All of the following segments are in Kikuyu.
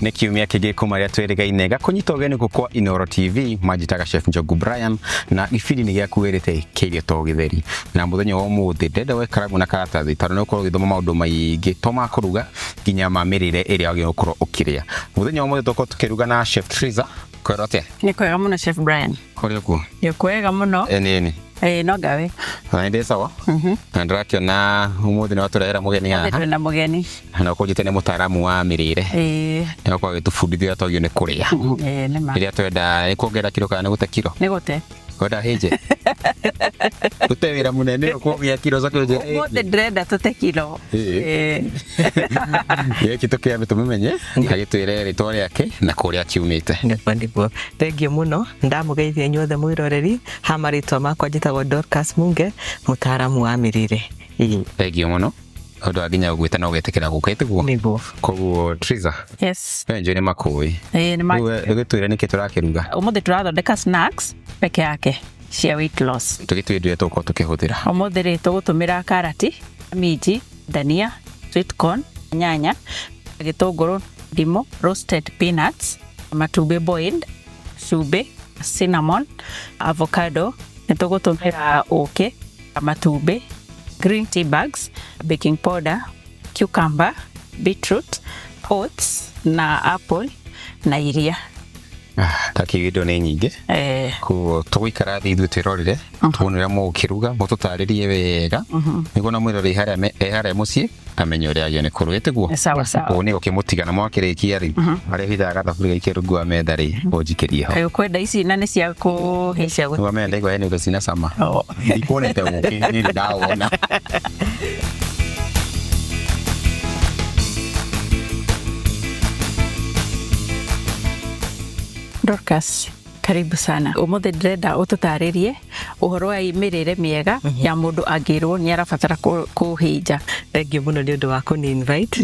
Nĩ kiumia kĩngĩ kuma rĩa twĩrĩgaine gakũnyita ũgeni gũkũ kwa Inooro TV. Manjĩtaga Chef Njogu Brian na gĩbindi nĩ gĩaku wĩrĩte kĩirio to gĩtheri. Na mũthenya wa ũmũthĩ ndĩrenda we karamu na karatathi tondũ nĩ ũgũkorwo ũgĩthoma maũndũ maingĩ to ma kũruga nginya ma mĩrĩre ĩrĩa wagĩrĩirwo gũkorwo ũkĩrĩa. Mũthenya wa ũmũthĩ tũgũkorwo tũkĩruga na Chef Triza. Kwĩrwo atĩa? Nĩ kwega mũno, Chef Brian. Kũrĩ ũguo? Nĩ kwega mũno. Ĩni ĩni. Ĩĩ, no ngawe. Na nĩ sawa. Na ndĩrakĩona ũmũthĩ nĩ watũrehera mũgeni haha. Twĩna mũgeni. Na ũkũnjĩte nĩ mũtaaramu wa mĩrĩre. Ĩĩ. Nĩ ũkorwo agĩtũbundithia ũrĩa twagĩrĩirwo nĩ kũrĩa. Ĩĩ, nĩ ma. Rĩrĩa twenda nĩ kuongerera kiro kana nĩ gũte kiro? Nĩ gũte. Kwenda hĩnje? Rute wĩra mũnene ũkũgĩa kiro coke ũnjĩre hĩnje. Ũmũthĩ ndĩrenda tũte kiro. Ĩĩ. Ĩĩ. Gĩkĩ tũkĩambe tũmũmenye agĩtwĩre rĩtwa rĩake na kũrĩa akiumĩte. Nĩguo nĩguo, thengiũ mũno. Ndamũgeithia inyuothe mwĩroreri. Ha marĩtwa makwa njĩtagwo Dorcas Munge, mũtaaramu wa mĩrĩre. Ĩĩ. Thengiũ mũno ũndũ wa nginya gũgwĩta na ũgetĩkĩra gũka, ĩtiguo? Nĩguo. Koguo Triza, Yes. we njũĩ nĩ makũĩ. Ĩĩ, nĩ ma. Rĩu ũgĩtwĩre nĩkĩ tũrakĩruga? Ũmũthĩ tũrathondeka snacks peke yake cia weight loss. Tũgĩtwĩre indo iria tũgũkorwo tũkĩhũthĩra. Ũmũthĩ rĩ, tũgũtũmĩra karati, minji, dania, sweet corn, nyanya, gĩtũngũrũ, ndimũ, roasted peanuts, matumbĩ boiled, cumbĩ, cinnamon, avocado, nĩ tũgũtũmĩra ũkĩ, matumbĩ, green tea bags, baking powder, cucumber, beetroot, oats na apple na iria. Takiuga indo nĩ nyingĩ. Koguo tũgũikara thĩ ithuĩ twĩrorere tuone ũrĩa mũgũkĩruga, mũtũtarĩrie wega nĩguo na mwĩroreri harĩa e harĩa mũciĩ amenye ũrĩa agĩrĩirwo nĩ kũruga, ĩtiguo? Sawa sawa. Ũguo nĩ gũkĩmũtiga na mwakĩrĩkia rĩ, harĩa hithaga gathaburia gaikie rungu wa metha rĩ, ũnjikĩrie ho. Kaĩ ũkwenda ici na nĩ cia kũhĩa? Cia Nĩguo menya ndaigua hena indo cina cama. Oh. Ndikuonete ũkĩ, niĩ nĩ ndawona. Dorcas, karibu sana. Ũmũthĩ ndĩrenda ũtũtarĩrie ũhoro wa mĩrĩre mĩega ya mũndũ angĩrwo nĩ arabatara kũhĩnja. Thengiũ mũno nĩ ũndũ wa kũni invite.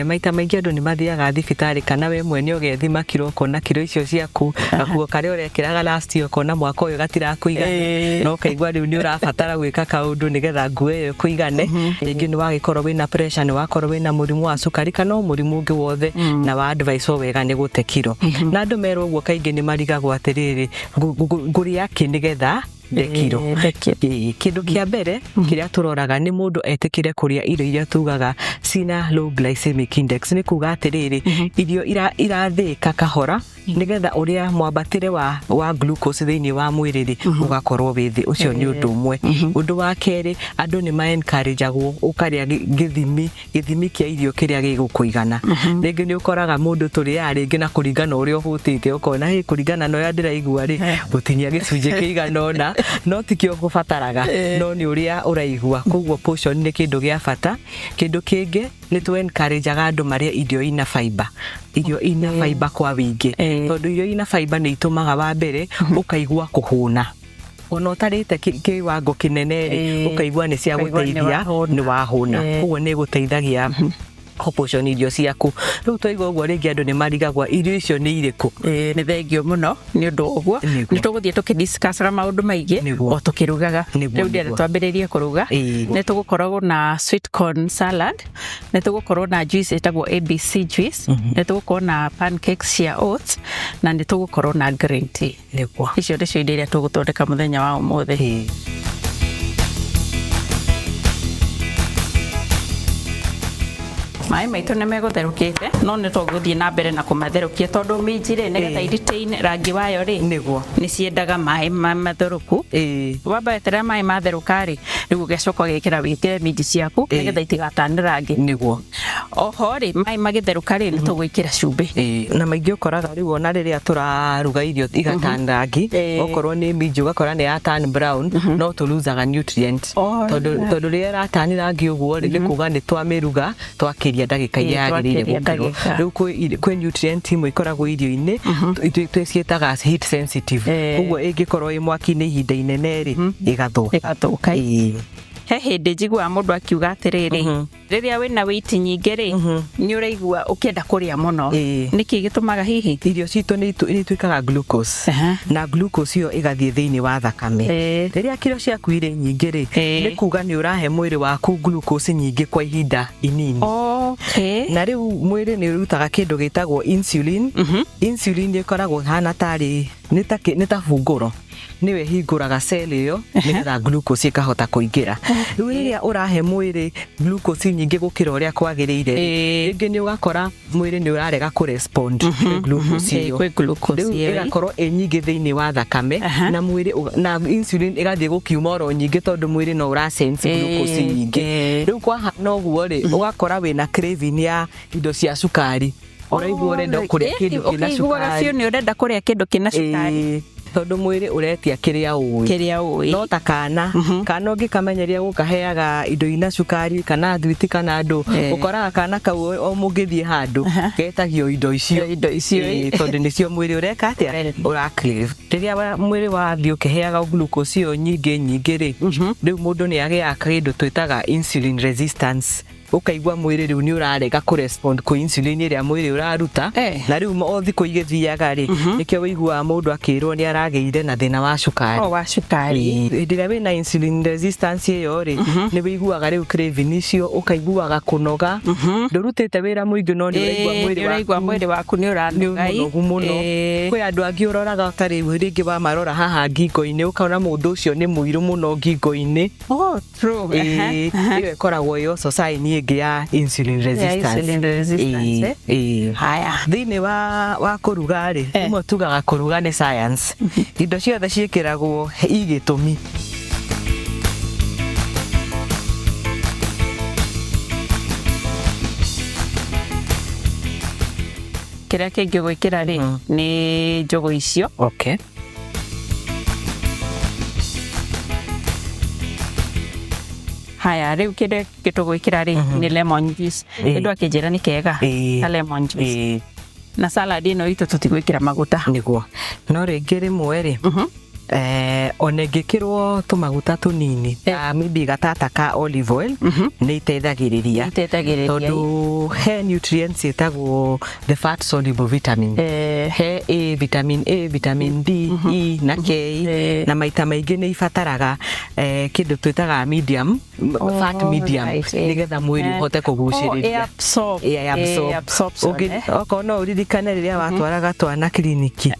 Maita maingĩ andũ nĩ mathiaga thibitarĩ kana we mwene ũgethima kiro ũkona kiro icio ciaku, gakuo karĩa ũrekĩraga last year ũkona mwaka ũyũ gatirakũigana, na ũkaigua rĩu nĩ ũrabatara gwĩka kaũndũ nĩgetha nguo ĩyo ĩkũigane. Rĩngĩ nĩ wagĩkorwo wĩna pressure, nĩ wakorwo wĩna mũrimũ wa cukari kana o mũrimũ ũngĩ wothe, na wa advice o wega nĩ gũte kiro. Na andũ merwo ũguo kaingĩ nĩ marigagwo atĩrĩrĩ, ngũrĩa kĩ nĩgetha nde kiro? Nde kiro. Ĩĩ, kĩndũ kĩa mbere kĩrĩa tũroraga nĩ mũndũ etĩkĩre kũrĩa irio iria tugaga cina low glycemic index. Nĩ kuga atĩrĩrĩ, irio irathĩĩka kahora nĩgetha ũrĩa mwambatĩre wa glucose thĩinĩ wa mwĩrĩ rĩ ũgakorwo wĩ thĩ. Ũcio nĩ ũndũ ũmwe. Ũndũ wa kerĩ, andũ nĩ ma encourage-agwo ũkarĩa gĩthimi kĩa irio kĩrĩa gĩgũkũigana. Rĩngĩ nĩ ũkoraga mũndũ tũrĩaga rĩngĩ na kũringana ũrĩa ũhũtĩte, ũkona hĩ kũringana na ũrĩa ndĩraigua rĩ, gũtinia gĩcunjĩ kĩigana ũna, no tikĩo ngũbataraga, no nĩ ũrĩa ũraigua. Koguo portion nĩ kĩndũ gĩa bata. Kĩndũ kĩngĩ nĩ tũ encourage-aga andũ marĩe irio ina fiber, irio ina fiber kwa wĩingĩ, tondũ irio ina fiber nĩ itũmaga wa mbere ũkaigua kũhũna. Ona ũtarĩte kĩwango kĩnene rĩ, ũkaigua nĩ cia Ũkaigua nĩ gũteithia, wahũna. nĩ wahũna. Koguo nĩ ĩgũteithagia kũportion irio ciaku. Rĩu twaigua ũguo rĩngĩ andũ nĩ marigagwo irio icio nĩ irĩkũ. Ĩĩ, nĩ thengio mũno nĩ ũndũ wa ũguo. Nĩguo. Nĩ tũgũthiĩ tũkĩdiscussaga maũndũ maingĩ Nĩguo. o tũkĩrugaga. Nĩguo, Rĩu ndĩrenda nĩguo. twambĩrĩrie kũruga. Nĩ tũgũkoragwo na sweet corn salad, nĩ tũgũkorwo na juice ĩtagwo ABC juice, nĩ tũgũkorwo na pancakes cia oats, na nĩ tũgũkorwo na green tea. Nĩguo. Icio nĩcio indo iria tũgũthondeka mũthenya wa ũmũthĩ. Maĩ maitũ nĩ megũtherũkĩte, no nĩ tũgũthiĩ na mbere na kũmatherũkia tondũ minji rĩ, nĩgetha iretain rangi wayo rĩ, Nĩguo. nĩ ciendaga maĩ matherũku. Wamba weterera maĩ matherũka rĩ, rĩu ũgacoka ũgekĩra wĩkĩre minji ciaku nĩgetha itigatane rangi. Nĩguo. Oho rĩ, maĩ magĩtherũka rĩ, nĩ tũgwĩkĩra cumbĩ. Ĩĩ, na maingĩ ũkoraga rĩu ona rĩrĩa tũraruga irio igaturn rangi, okorwo nĩ minji ũgakora nĩ ya turn brown, no tũlusaga nutrient. Tondũ tondũ rĩrĩa ĩraturn rangi ũguo rĩ, nĩ kuga nĩ twamĩruga twakĩria ndagĩka iria yagĩrĩire Twakĩria gũkĩrwo. ndagĩka. Rĩu kwĩ nutrient imwe ikoragwo irio-inĩ twĩciĩtaga heat sensitive. Koguo ĩngĩkorwo ĩ mwaki-inĩ ihinda inene rĩ, ĩgathũka. Ĩgathũka. Ĩĩ. He hĩndĩ njiguaga mũndũ akiuga atĩrĩrĩ, rĩrĩa wĩna weight nyingĩ rĩ, nĩ ũraigua ũkĩenda kũrĩa mũno. Nĩkĩ gĩtũmaga hihi? Irio citũ nĩ ituĩkaga glucose, na glucose ĩyo ĩgathiĩ thĩinĩ wa thakame. Rĩrĩa kiro ciaku irĩ nyingĩ rĩ, nĩ kuga nĩ ũrahe mwĩrĩ waku glucose nyingĩ kwa ihinda inini. Na rĩu mwĩrĩ nĩ ũrutaga kĩndũ gĩtagwo insulin. Insulin ĩkoragwo ĩhana tarĩ nĩ ta bungũro, nĩyo ĩhingũraga cell ĩyo nĩgetha glucose ĩkahota kũingĩra. Rĩu rĩrĩa ũrahe mwĩrĩ glucose nyingĩ gũkĩra ũrĩa kwagĩrĩire, rĩngĩ nĩ ũgakora mwĩrĩ nĩ ũrarega kũrespond kwĩ glucose ĩyo. Kwĩ glucose Rĩu ĩyo. ĩgakorwo ĩ nyingĩ thĩinĩ wa thakame, na mwĩrĩ na insulin ĩgathiĩ gũkiuma oro nyingĩ tondũ mwĩrĩ no ũra sense glucose nyingĩ. Rĩu kwahana ũguo rĩ, ũgakora wĩna craving ya indo cia cukari, ũraigua ũrenda kũrĩa kĩndũ kĩna Ũkĩiguaga cukari. biũ nĩ ũrenda kũrĩa kĩndũ kĩna cukari. Tondũ mwĩrĩ ũretia kĩrĩa ũĩ. Kĩrĩa ũĩ. No ta kana kana ũngĩkamenyeria gũkaheaga indo ina cukari kana thwiti kana andũ, ũkoraga kana kau o mũngĩthiĩ handũ getagio indo icio. Indo icio. Tondũ nĩcio mwĩrĩ ũreka atĩa, ũra crave. Rĩrĩa mwĩrĩ wathiĩ ũkĩheaga glucose ĩyo nyingĩ nyingĩ rĩ, rĩu mũndũ nĩ agĩaga kĩndũ twĩtaga insulin resistance. Ũkaigua mwĩrĩ rĩu nĩ ũrarega kũrespond kwĩ insulin ĩrĩa mwĩrĩ ũraruta. Na rĩu o thikũ igĩthiaga rĩ, nĩkĩo wĩiguaga mũndũ akĩrwo nĩ aragĩire na thĩna wa cukari. O wa cukari. Hĩndĩ ĩrĩa wĩna insulin resistance ĩyo rĩ, nĩ wĩiguaga rĩu craving icio, ũkaiguaga kũnoga, ndũrutĩte wĩra mũingĩ no nĩ ũraigua mwĩrĩ Nĩ ũraigua waku mwĩrĩ waku nĩ ũranoga. Nĩ mũnogu mũno. Kwĩ andũ angĩ ũroraga ta rĩu rĩngĩ wamarora haha ngingo-inĩ, ũkona mũndũ ũcio nĩ mũirũ mũno ngingo-inĩ. Oh, true. Ĩyo ĩkoragwo ĩ also sign ĩngĩ ya insulin resistance. Insulin resistance. Haya. Thĩinĩ wa kũruga rĩ, rĩmwe tugaga kũruga nĩ science. Indo ciothe ciĩkĩragwo igĩtũmi. Kĩrĩa kĩngĩ ũgwĩkĩra rĩ, nĩ njũgũ icio. Haya, rĩu kĩrĩa gĩtũgwĩkĩra rĩ, nĩ lemon juice. Mũndũ akĩnjĩra nĩ kega ta lemon juice. Na salad ĩno itũ tũtigwĩkĩra maguta. Nĩguo. No rĩngĩ rĩmwe rĩ, ona ĩngĩkĩrwo tũmaguta tũnini, ta maybe gatata ka olive oil, nĩ iteithagĩrĩria. Iteithagĩrĩria. Tondũ he nutrients ĩtagwo the fat soluble vitamin. He A, vitamin A, vitamin D, E na K, na maita maingĩ nĩ ibataraga kĩndũ twĩtaga medium, fat medium, nĩgetha mwĩrĩ ũhote kũgucĩrĩria. Oh, absorb. Absorb. Absorption. Okorwo no ũririkane rĩrĩa watwaraga twana kiriniki,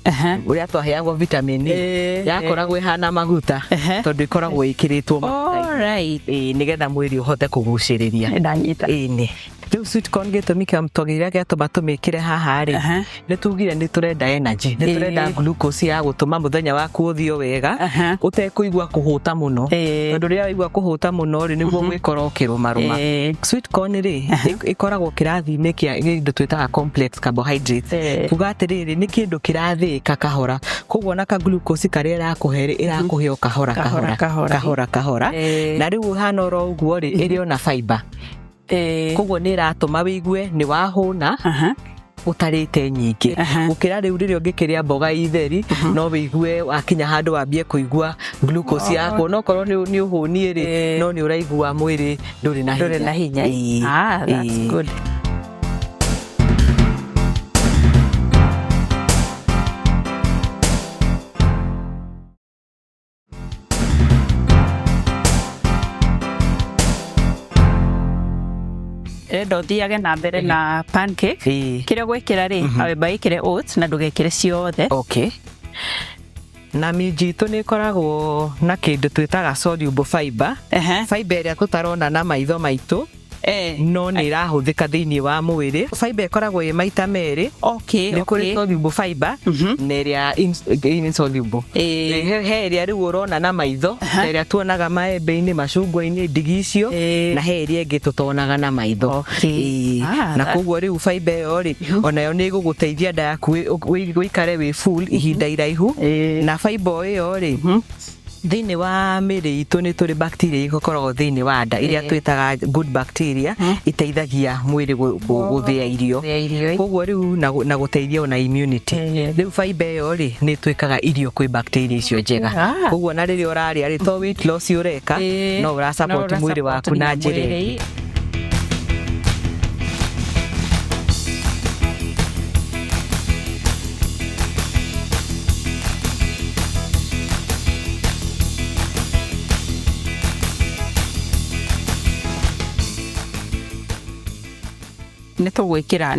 ũrĩa twaheagwo vitamin E, yakoragwo ĩhana maguta, tondũ ĩkoragwo ĩkĩrĩtwo maguta. Nĩgetha mwĩrĩ ũhote kũgucĩrĩria. Nĩndanyita. Ĩni. Rĩu sweet corn gĩtũmi kĩa kĩrĩa gĩatũma tũmĩkĩre haha rĩ, nĩ tugire nĩ tũrenda energy, nĩ tũrenda glucose ya gũtũma mũthenya waku ũthiĩ wega, ũtekũigua kũhũta mũno. Tondũ rĩrĩa waigua kũhũta mũno rĩ, nĩguo gwĩkora ũkĩrũmarũma. Sweet corn rĩ, ĩkoragwo kĩrathi-inĩ kĩa kĩndũ twĩtaga complex carbohydrates. Kuga atĩrĩrĩ, nĩ kĩndũ kĩrathĩĩka kahora. Koguo na ka glucose karĩa ĩrakũhe rĩ, ĩrakũhe o kahora kahora, kahora kahora. Na rĩu hana oro ũguo rĩ, ĩrĩ ona fiber. Koguo nĩ ĩratũma wĩigue nĩ wahũna, ũtarĩte nyingĩ. Gũkĩra rĩu rĩrĩa ũngĩkĩrĩa mboga itheri, no wĩigue wakinya handũ wambie kũigua glucose yaku, onokorwo nĩ ũhũniĩ rĩ, no nĩ ũraigua mwĩrĩ ndũrĩ na hinya. Ndũrĩ na hinya. That's good. Ndĩrenda ũthiage na mbere na pancake. Kĩrĩa ũgwĩkĩra rĩ, wamba wĩkĩre oats na ndũgekĩre ciothe. Na minji itũ nĩ ĩkoragwo na kĩndũ twĩtaga soluble fiber. Fiber ĩrĩa tũtarona na maitho maitũ, no nĩ ĩrahũthĩka thĩinĩ wa mwĩrĩ. Fiber ĩkoragwo ĩ maita merĩ. Nĩ kũrĩ soluble fiber na ĩrĩa insoluble. He ĩrĩa rĩu ũrona na maitho, ta ĩrĩa tuonaga maembe-inĩ, macungwa-inĩ, ndigi icio, na he ĩrĩa ĩngĩ tũtonaga na maitho. Na koguo rĩu fiber ĩyo rĩ, onayo nĩ ĩgũgũteithia nda yaku wĩikare wĩ full ihinda iraihu. Na fiber ĩyo rĩ, Thĩinĩ wa mĩĩrĩ itũ nĩ tũrĩ bacteria ikoragwo thĩinĩ wa nda iria twĩtaga good bacteria, iteithagia mwĩrĩ gũthĩa irio. Gũthĩa irio. Koguo rĩu na gũteithia ona immunity. Rĩu fiber ĩyo rĩ, nĩ ĩtuĩkaga irio kwĩ bacteria icio njega. Koguo na rĩrĩa ũrarĩa rĩ, to weight loss ũreka, no ũra support no mwĩrĩ waku na ũra-support njĩra mwĩrĩ. ĩngĩ. Nĩ tũgwĩkĩra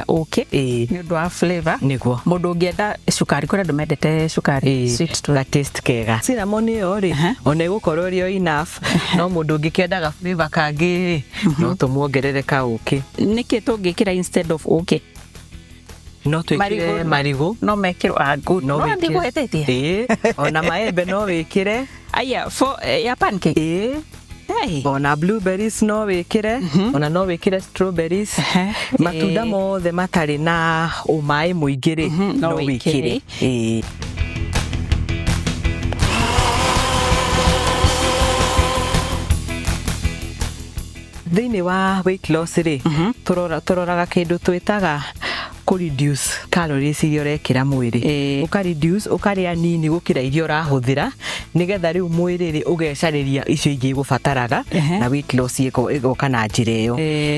ũkĩ nĩ ũndũ wa flavor. Nĩguo. Mũndũ ũngĩenda cukari, kũrĩ andũ mendete cukari, sweet ga taste kega. Cinnamon ĩyo rĩ, ona ĩgũkorwo ĩrĩ o enough, no mũndũ ũngĩkĩendaga flavor kangĩ rĩ, no tũmuongerere kaũkĩ. Nĩkĩ tũngĩkĩra instead of ũkĩ? No twĩkĩre marigũ. No mekĩrwo, ah, good. No No wĩkĩre. ndigũhĩtĩtie. Ĩĩ, ona maembe no wĩkĩre. Aya, for ya pancake. Ĩĩ. Hey. Ona blueberries no wĩkĩre, ona no wĩkĩre strawberries. Matunda mothe matarĩ na ũmaĩ mũingĩ rĩ, no no wĩkĩre. wĩkĩre. Ĩĩ. Thĩinĩ wa weight loss rĩ, tũroraga kĩndũ twĩtaga kũ reduce calories iria ũrekĩra mwĩrĩ. Ũka reduce, ũkarĩa nini gũkĩra iria ũrahũthĩra, nĩgetha rĩu mwĩrĩ rĩ ũgecarĩria icio ingĩ igũbataraga, na weight loss ĩgoka na njĩra ĩyo.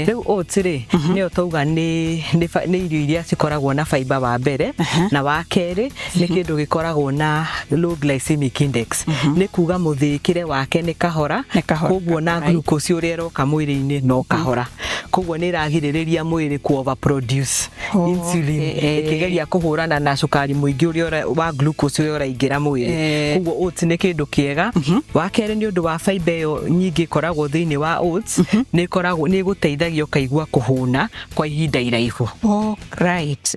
Rĩu oats rĩ, nĩyo twauga nĩ irio iria cikoragwo na fiber wa mbere, na wa kerĩ nĩ kĩndũ gĩkoragwo na low glycemic index, nĩ kuga mũthĩkĩre wake nĩ kahora, Nĩ kahora, koguo na kahora. glucose ũrĩa ĩroka mwĩrĩ-inĩ no kahora, koguo nĩ ĩragirĩrĩria mwĩrĩ ku overproduce insulin ĩkĩgeria kũhũrana na cukari mũingĩ ũrĩa wa glucose ũrĩa ũraingĩra mwĩrĩ. Koguo oats nĩ kĩndũ kĩega. Wa kerĩ, nĩ ũndũ wa fiber ĩyo nyingĩ ĩkoragwo thĩinĩ wa oats, nĩ ĩkoragwo nĩ ĩgũteithagia ũkaigua kũhũna kwa ihinda iraihu. Oh, right.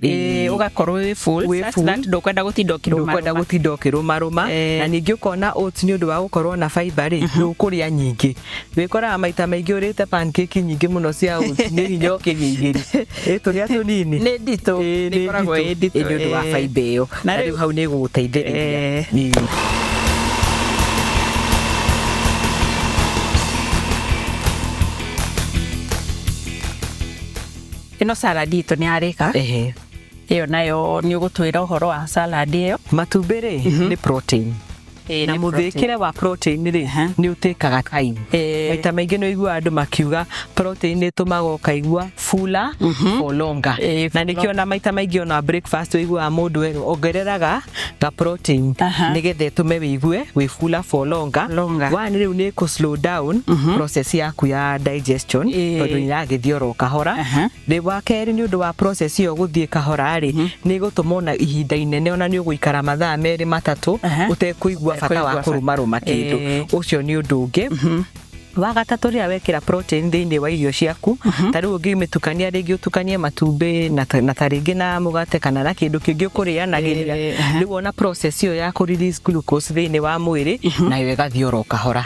Ũgakorwo wĩ full, Wĩ such full. that ndũkwenda gũtinda ũkĩrũma. Ndũkwenda gũtinda ũkĩrũmarũma. Na ningĩ ũkona oats, nĩ ũndũ wa gũkorwo na fiber rĩ, ndũkũrĩa nyingĩ. Wĩkoraga maita maingĩ ũrĩte pancake nyingĩ mũno cia oats, nĩ hinya ũkĩria igĩrĩ, ĩ tũrĩa tũnini. Nĩ nditũ. Ĩ, Nĩ nĩ ĩkoragwo nditũ. ĩ nditũ. Ĩ, nĩ ũndũ wa fiber ĩyo. Na na rĩu hau nĩ ĩgũgũteithĩrĩria. Ĩĩ. Ĩno salad itũ nĩ yarĩka. Ĩyo nayo nĩ ũgũtwĩra ũhoro wa salad ĩyo. Matumbĩ rĩ, nĩ protein, na Nĩ mũthĩkĩre wa protein rĩ, nĩ ũtĩkaga time. Maita maingĩ nĩ ũiguaga andũ makiuga protein nĩ ĩtũmaga ũkaigua fuller for longer, na nĩkĩo na maita maingĩ ona breakfast ũiguaga mũndũ erwo ongereraga ga protein, nĩgetha ĩtũme wĩigue wĩ fuller for longer. Longer. One, rĩu nĩ kũ slow down process yaku ya digestion, tondũ nĩ ĩragĩthiĩ oro kahora. Rĩ wa kerĩ, nĩ ũndũ wa process ĩyo gũthiĩ kahora rĩ, nĩ ĩgũtũma ona ihinda inene ona nĩ ũgũikara mathaa merĩ matatũ ũtekũigua bata wa Ũtekũigua bata. kũrũmarũma kĩndũ. Ũcio nĩ ũndũ ũngĩ. Wa gatatũ, rĩrĩa wekĩra protein thĩinĩ wa irio ciaku, ta rĩu ũngĩmĩtukania, rĩngĩ ũtukanie matumbĩ na ta rĩngĩ na mũgate kana na kĩndũ kĩngĩ ũkũrĩanagĩria, rĩu ona process ĩyo ya kũ release glucose thĩinĩ wa mwĩrĩ nayo ĩgathiĩ oro kahora.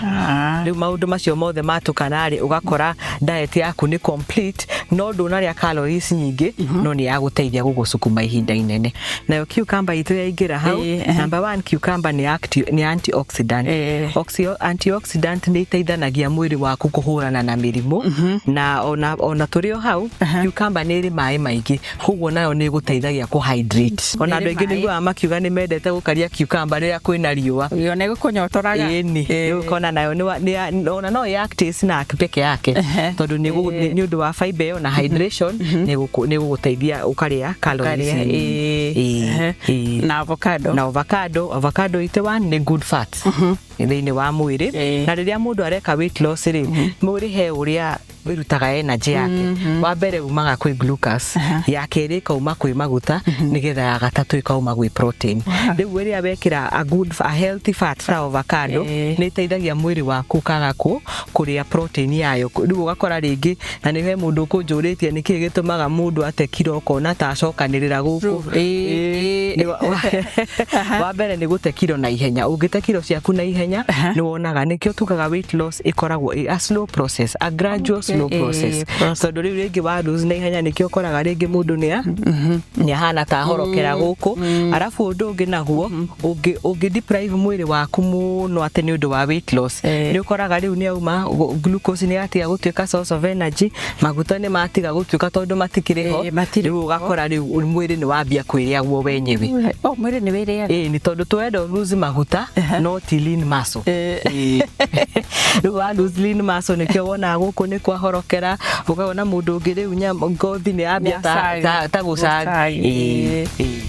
Rĩu maũndũ macio mothe matukana rĩ, ũgakora diet yaku nĩ complete, no ndũnarĩa calories nyingĩ, no nĩ yagũteithia gũgũcukuma ihinda inene. Nayo cucumber itũ yaingĩra hau. Number one, cucumber nĩ antioxidant. Antioxidant nĩ iteithanagia mwĩrĩ waku kũhũrana na mĩrimũ, na ona tũrĩ o hau, cucumber nĩ ĩrĩ maĩ maingĩ, koguo nayo nĩ ĩgũteithagia kũ hydrate. Ona Nĩ andũ ĩrĩ aingĩ maĩ. nĩguaga makiuga nĩ mendete gũkaria cucumber rĩrĩa kwĩna riũa. Ĩyo nĩ gũkũnyotoraga. Ĩni, rĩu ũkona nayo ona no ĩ act as snack peke yake, tondũ nĩ ũndũ wa fiber ĩyo na hydration, nĩ gũgũteithia ũkarĩa calories Ũkarĩa, nini. Ĩĩ. Na avocado. Na avocado ite one nĩ good fats thĩinĩ wa mwĩrĩ. Na rĩrĩa mũndũ areka weight loss rĩ, mwĩrĩ he ũrĩa ĩrutaga energy yake. Wa mbere umaga kwĩ glucose, ya kerĩ ĩkauma kwĩ maguta, nĩgetha ya gatatũ ĩkauma gwĩ protein. Rĩu rĩrĩa wekĩra a good, a healthy fat ta avocado, nĩ ĩteithagia mwĩrĩ waku ũkaga kũrĩa protein yayo. Rĩu ũgakora rĩngĩ, na nĩ he mũndũ ũkũnjũrĩtie nĩkĩĩ gĩtũmaga mũndũ ate kiro ũkona ta acokanĩrĩra gũkũ. Wa mbere nĩ gũte kiro na ihenya. Ũngĩte kiro ciaku na ihenya, nĩ wonaga nĩkĩo tugaga weight loss ĩkoragwo ĩ a slow process, a gradual. slow process. Process. Tondũ rĩu rĩngĩ wa lose na ihenya, nĩkĩo ũkoraga rĩngĩ mũndũ nĩ ahana ta ahorokera gũkũ. Arabu ũndũ ũngĩ naguo, ũngĩ deprive mwĩrĩ waku mũno atĩ nĩ ũndũ wa weight loss, nĩ ũkoraga rĩu nĩ auma glucose nĩ yatiga gũtuĩka source of energy, maguta nĩ matiga gũtuĩka tondũ matikĩrĩ ho. Matirĩ. Rĩu ũgakora rĩu mwĩrĩ nĩ wambia kwĩrĩa guo wenyewe. Oh, mwĩrĩ nĩ wĩrĩaga. Ĩĩ, nĩ tondũ twenda lose maguta no ti lean muscle. Ĩĩ. Rĩu wa lose lean muscle, nĩkĩo wonaga gũkũ nĩ kwahorokera, ũkona mũndũ ũngĩ rĩu ngothi nĩ yambia Nĩ ta gũcag. Gũcag, Ĩĩ, ĩĩ. ĩĩ.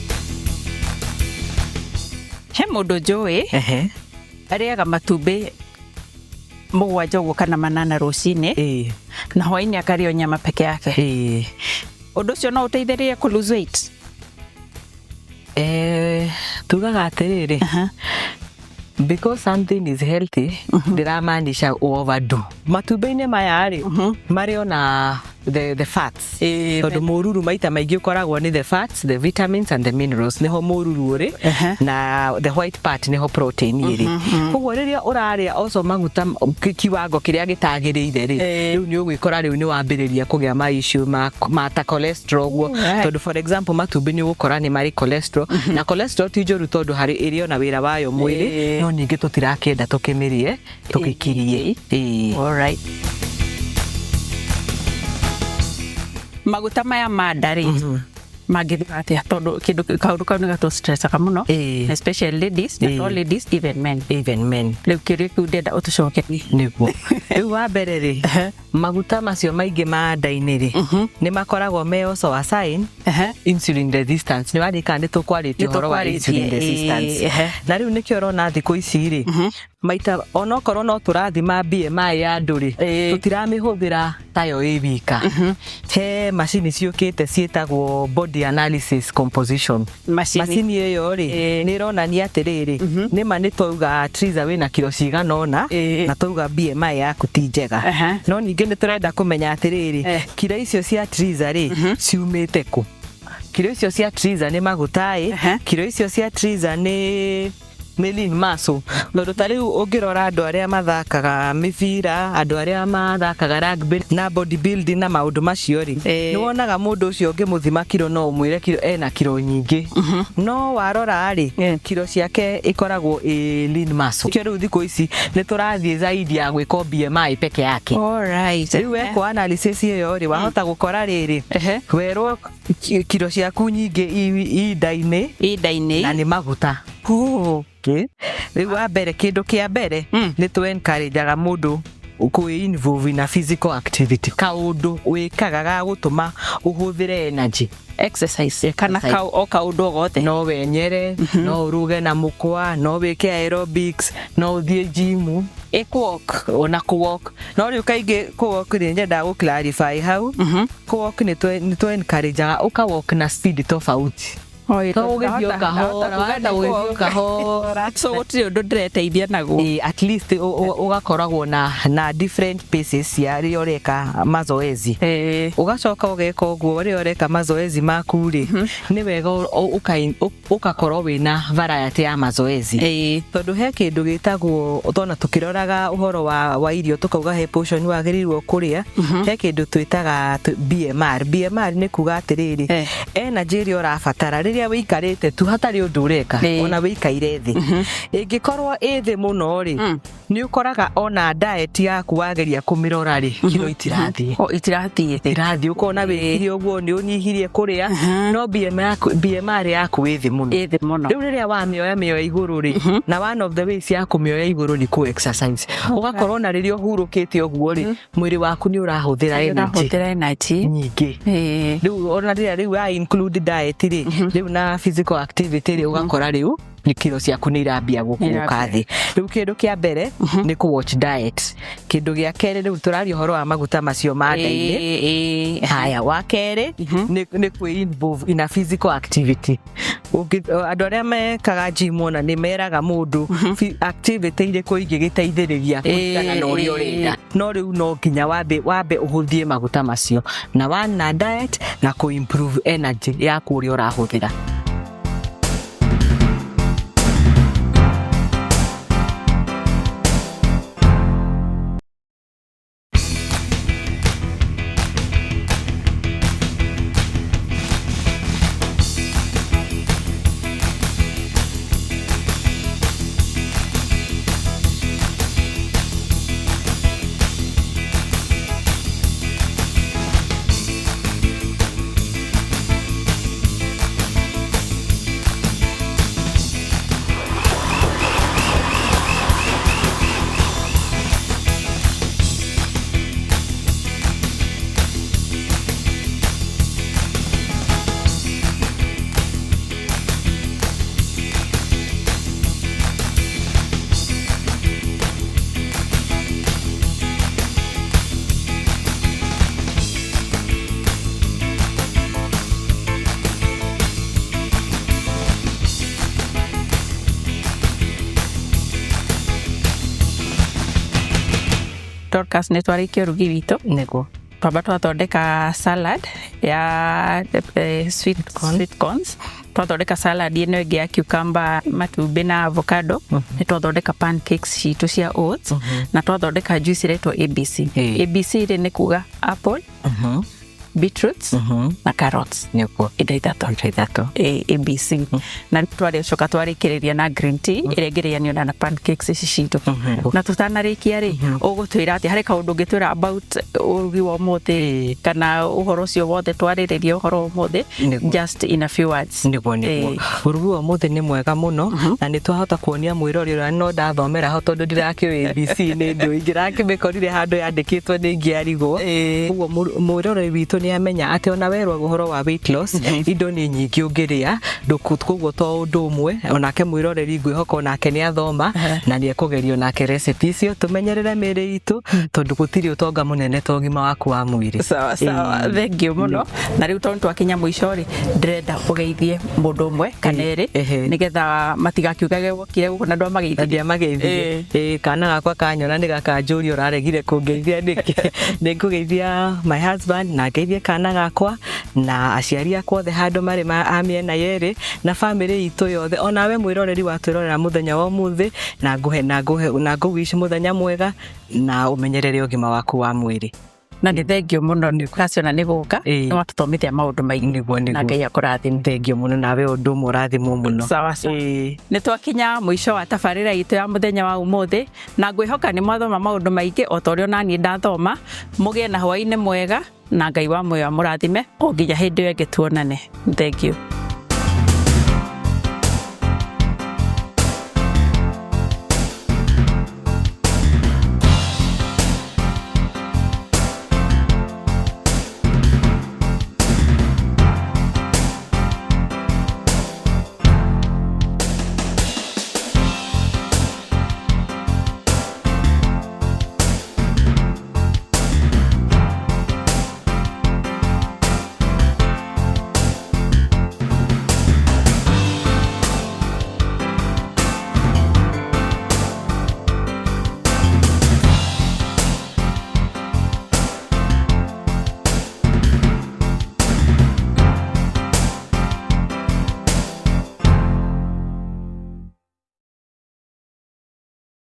He mũndũ njũĩ arĩaga matumbĩ 7 ũguo kana 8 rũcinĩ, na hwainĩ akarĩa o nyama peke yake. Ũndũ ũcio no ũteithĩrĩrie kũ lose weight? Tugaga atĩrĩrĩ, because something is healthy ndĩramaanisha overdo. Matumbĩ-inĩ maya rĩ, marĩ ona the fats, tondũ mũruru maita maingĩ ũkoragwo nĩ the fats, the vitamins and the minerals, nĩho mũruru ũrĩ, na the white part nĩho protein ĩrĩ. Koguo rĩrĩa ũrarĩa also maguta kiwango kĩrĩa gĩtagĩrĩire rĩ, rĩu nĩ ũgwĩkora rĩu nĩ wambĩrĩria kũgĩa ma issue ma ta cholesterol ũguo. Tondũ for example matumbĩ nĩ ũgũkora nĩ marĩ cholesterol, na cholesterol ti njũru tondũ harĩ ĩrĩ ona wĩra wayo mwĩrĩ, no ningĩ tũtirakĩenda tũkĩmĩrĩe tũgĩkirie. Ĩĩ. Alright. Maguta maya ma nda rĩ, mangĩthira atĩa? Tondũ kĩndũ kaũndũ kau nĩ gatũ stressaga mũno, especially ladies, not all ladies, even men. Even men. Rĩu kĩũria kĩu ndenda ũtũcokerie. Nĩguo rĩu wa mbere rĩ, maguta macio maingĩ ma nda-inĩ rĩ, nĩ makoragwo me also a sign insulin resistance. Nĩ warĩka nĩ tũkwarĩtie ũhoro wa Nĩ insulin tũkwarĩtie, resistance. Na rĩu nĩkĩo ũrona thikũ ici rĩ, maita onokorwo no tũrathima BMI ya andũ rĩ, tũtiramĩhũthĩra tayo ĩ wika. He macini ciũkĩte ciĩtagwo body analysis composition. Macini. Macini ĩyo rĩ, nĩ ĩronania atĩrĩrĩ, nĩma nĩ twauga Triza wĩna kiro cigana ũna, na twauga BMI yaku ti njega, no ningĩ nĩ tũrenda kũmenya atĩrĩrĩ, kiro icio cia Triza rĩ, ciumĩte kũ? Kiro icio cia Triza nĩ maguta ĩ, kiro icio cia Triza nĩ lean muscle? Tondũ ta rĩu ũngĩrora andũ arĩa mathakaga mĩbira, andũ arĩa mathakaga rugby na body building na maũndũ macio rĩ, nĩ wonaga mũndũ ũcio ũngĩmũthima kiro no ũmwĩre kiro ena kiro nyingĩ, no warora rĩ, kiro ciake ikoragwo ĩ lean muscle. Kĩo rĩu thikũ ici nĩ tũrathiĩ zaidi ya gwĩka BMI peke yake. Rĩu wekwo analysis ĩyo rĩ, wahota gũkora rĩrĩ, werwo kiro ciaku nyingĩ i nda-inĩ Inda-inĩ. Na nĩ maguta. Okay. Rĩu wa mbere, kĩndũ kĩa mbere, nĩ tũ encourageaga mũndũ kwĩ involve na physical activity, kaũndũ wĩkaga ga gũtũma ũhũthĩre energy. Exercise kana Exercise. O kaũndũ o gothe. No wenyere, no ũruge na mũkwa, no wĩke aerobics, no ũthiĩ gym. Ĩkũwalk. Ona kũwalk. No rĩu kaingĩ kũwalk rĩ, nyendaga gũ clarify hau, kũwalk nĩ tũ encourageaga ũkawalk na speed tofauti. To ũgĩthiĩ o kahora, wahota gũgĩthiĩ o kahora. So gũtirĩ ũndũ ndĩreteithia naguo. Ĩĩ, at least ũgakoragwo na different paces cia rĩrĩa ũreka mazoezi. Ũgacoka ũgeka ũguo rĩrĩa ũreka mazoezi maku rĩ, nĩ wega ũgakorwo wĩna variety ya mazoezi, tondũ he kĩndũ gĩtagwo, tona tũkĩroraga ũhoro wa irio tũkauga he portion wagĩrĩirwo kũrĩa, he kĩndũ twĩtaga BMR. BMR nĩ kuga atĩrĩrĩ, energy ĩrĩa ũrabatara rĩrĩa wĩikarĩte tu hatarĩ ũndũ ũreka, ona wĩikaire thĩ, ĩngĩkorwo ĩ thĩ mũno rĩ, nĩ ũkoraga ona diet yaku wageria kũmĩrora rĩ, kiro itirathiĩ. O itirathiĩ thĩ. Itirathiĩ. Ũkona wĩkire ũguo nĩ ũnyihirie kũrĩa, no BMR yaku ĩ thĩ mũno. Ĩ thĩ mũno. Rĩu rĩrĩa wamĩoya mĩoya igũrũ rĩ, na one of the ways ya kũmĩoya igũrũ nĩ kũ exercise, ũgakorwo na rĩrĩa ũhurũkĩte ũguo rĩ, mwĩrĩ waku nĩ ũrahũthĩra energy Ũrahũthĩra energy nyingĩ. Rĩu ona rĩrĩa rĩu wa include diet rĩ, rĩu na physical activity rĩ, ũgakora rĩu nĩ kiro ciaku nĩ irambia gũkũka thĩ. Rĩu kĩndũ kĩa mbere nĩ kũ watch diet. Kĩndũ gĩa kerĩ, rĩu tũraria ũhoro wa maguta macio ma nda-inĩ. Haya, wa kerĩ nĩ kwĩ involve in a physical activity. Andũ arĩa mekaga gym ona nĩ meraga mũndũ activity irĩkũ ingĩgĩteithĩrĩria kũringana na ũrĩa ũrenda, no rĩu no nginya wambe ũhũthie maguta macio na one na diet na kũ improve energy yaku ũrĩa ũrahũthĩra. Dorcas, nĩ twarĩkia ũrugi witũ. Nĩguo. Twamba twathondeka salad ya sweet, corn. Sweet corns, twathondeka salad ĩno ĩngĩ ya cucumber, matumbĩ na avocado, nĩ twathondeka pancakes citũ cia oats, na twathondeka juice ĩretwo ABC. ABC rĩ nĩ kuga apple, beetroots na carrots. Nĩguo. Indo ithatũ. Indo ithatũ. ABC. Na twarĩcoka twarĩkĩrĩria na green tea ĩrĩa ĩngĩrĩanio na pancakes ici citũ. Na tũtanarĩkia rĩ, ũgũtwĩra atĩ harĩ kaũndũ ũngĩtwĩra about ũrugi wa ũmũthĩ kana ũhoro ũcio wothe twarĩrĩria ũhoro ũmũthĩ? Nĩguo. Just in a few words. Nĩguo. Ũrugi wa ũmũthĩ nĩ mwega mũno na nĩ twahota kuonia mwĩrori ũrĩa no ndathomera ho, tondũ ndirakĩũĩ ABC nĩ ndũ ingĩrakĩmĩkorire handũ yandĩkĩtwo nĩ ingĩarigwo. Ũguo mwĩroreri witũ nĩ amenya atĩ ona werwo ũhoro wa weight loss, indo nĩ nyingĩ ũngĩrĩa ndũku, koguo to ũndũ ũmwe. Onake mwĩroreri ngwĩhoka onake nĩ athoma na nĩ ekũgeria onake recipe icio. Tũmenyerere mĩĩrĩ itũ, tondũ gũtirĩ ũtonga mũnene ta ũgima waku wa mwĩrĩ. Sawa sawa. Thank you mũno. Na rĩu tondũ twakinya mũico rĩ, ndĩrenda ũgeithie mũndũ ũmwe kana erĩ, nĩgetha matigakiugage wokire gũkũ na ndwamageithirie. Ndiamageithirie. Ĩĩ, kana gakwa kanyona nĩ gakanjũria ũraregire kũngeithia nĩkĩ. Nĩ ngũgeithia my husband na ngeithie kana gakwa na aciari akwa othe handũ marĩ a mĩena yerĩ na bamĩrĩ itũ yothe, onawe mwĩroreri watwĩrorera mũthenya wa ũmũthĩ, na ngũhe na ngũhe na ngũwish mũthenya mwega na ũmenyerere ũgima waku wa mwĩrĩ. Na nĩ thengio mũno nĩ Kaciona nĩ gũka. Nĩ watũthomithia maũndũ maingĩ. Nĩguo. Na Ngai akũrathime. Thengio mũno, nawe ũndũ ũmwe, ũrathimwo mũno. Sawa sawa. Nĩ twakinya mũico wa tabarĩra itũ ya mũthenya wa ũmũthĩ, na ngwĩhoka nĩ mwathoma maũndũ maingĩ o ta ũrĩa onaniĩ ndathoma. Mũgĩe na hwaĩ-inĩ mwega na Ngai wa muoyo amũrathime o nginya hĩndĩ ĩyo ĩngĩ tuonane. Thank you.